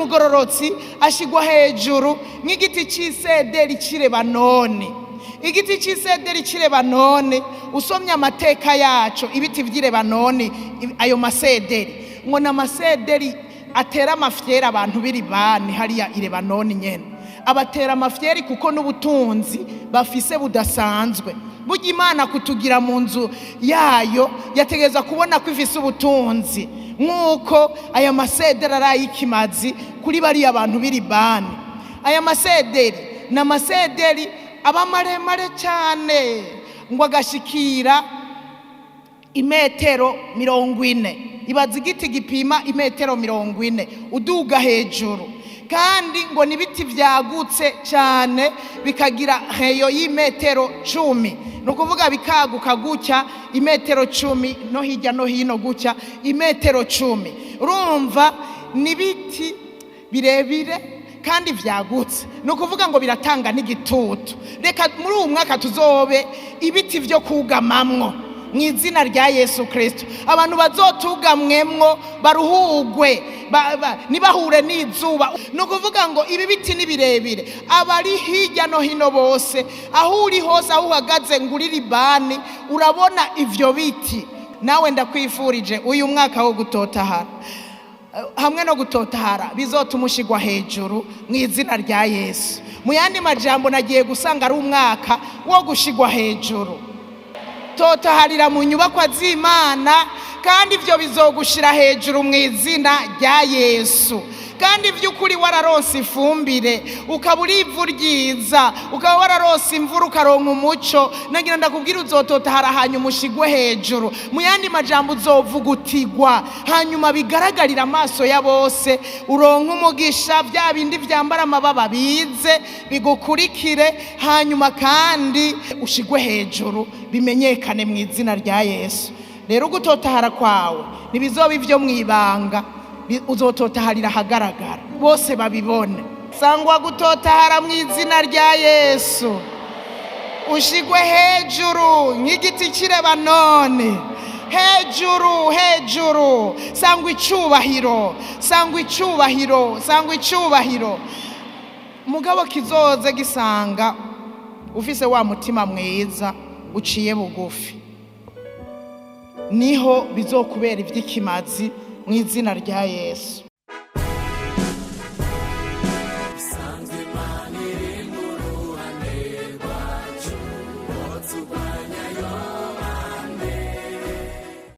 Umugororotsi ashyirwa hejuru nk'igiti cy'isederi cy'i Lebanoni. Igiti cy'isederi cy'i Lebanoni, usomye amateka yacu, ibiti by'i Lebanoni, ayo masederi ngo ni amasederi atera amafyeri abantu b'i Libani. Hariya i Lebanoni nyene abatera amafyeri, kuko n'ubutunzi bafise budasanzwe. Burya Imana kutugira mu nzu yayo yategereza kubona ko ifise ubutunzi, nk'uko aya masederi ari ay'ikimazi kuri bariya bantu b'i Libani. Aya masederi ni amasederi aba maremare cyane, ngo agashikira imetero 40. Ibaza igiti gipima imetero 40 uduga hejuru. Kandi ngo ni ibiti byagutse cyane, bikagira heyo y'imetero 10, ni ukuvuga bikaguka gutya imetero 10, no hirya no hino gutya imetero 10. Urumva ni ibiti birebire kandi byagutse, ni ukuvuga ngo biratanga n'igitutu. Reka muri uwu mwaka tuzobe ibiti byo kugamamwo mu izina rya Yesu Kirisito. Abantu bazotugamwemwo baruhugwe, ntibahure n'izuba. Ni ukuvuga ngo ibi biti ni birebire, abari hirya no hino bose, aho uri hose, aho uhagaze ngo uri Libani, urabona ivyo biti. Nawe ndakwifurije uyu mwaka wo gutotahara hamwe no gutotahara bizotuma ushyirwa hejuru mu izina rya Yesu. Mu yandi majambo, nagiye gusanga ari umwaka wo gushyirwa hejuru. Totaharira mu nyubakwa z'Imana, kandi ibyo bizogushira hejuru mu izina rya Yesu. Kandi by'ukuri wararonse ifumbire, ukaba uri ivu ryiza, ukaba wararonse imvura, ukaronka umuco, nagira ndakubwira, uzototahara hanyuma ushigwe hejuru. Mu yandi majambo, uzovugutigwa hanyuma bigaragarira amaso ya bose, uronke umugisha, bya bindi byambara amababa bize bigukurikire, hanyuma kandi ushigwe hejuru bimenyekane mu izina rya Yesu. Rero ugutotahara kwawe ntibizoba ibyo mu ibanga, uzototaharira ahagaragara bose babibone. Sangwa gutotahara mu izina rya Yesu, ushigwe hejuru nk'igiti cy'i Lebanoni, hejuru hejuru. Sangwa icubahiro, sangwa icubahiro, sangwa icubahiro. Mugabo kizoze gisanga ufise wa mutima mwiza uciye bugufi, niho bizokubera iby'ikimazi mu izina rya Yesu.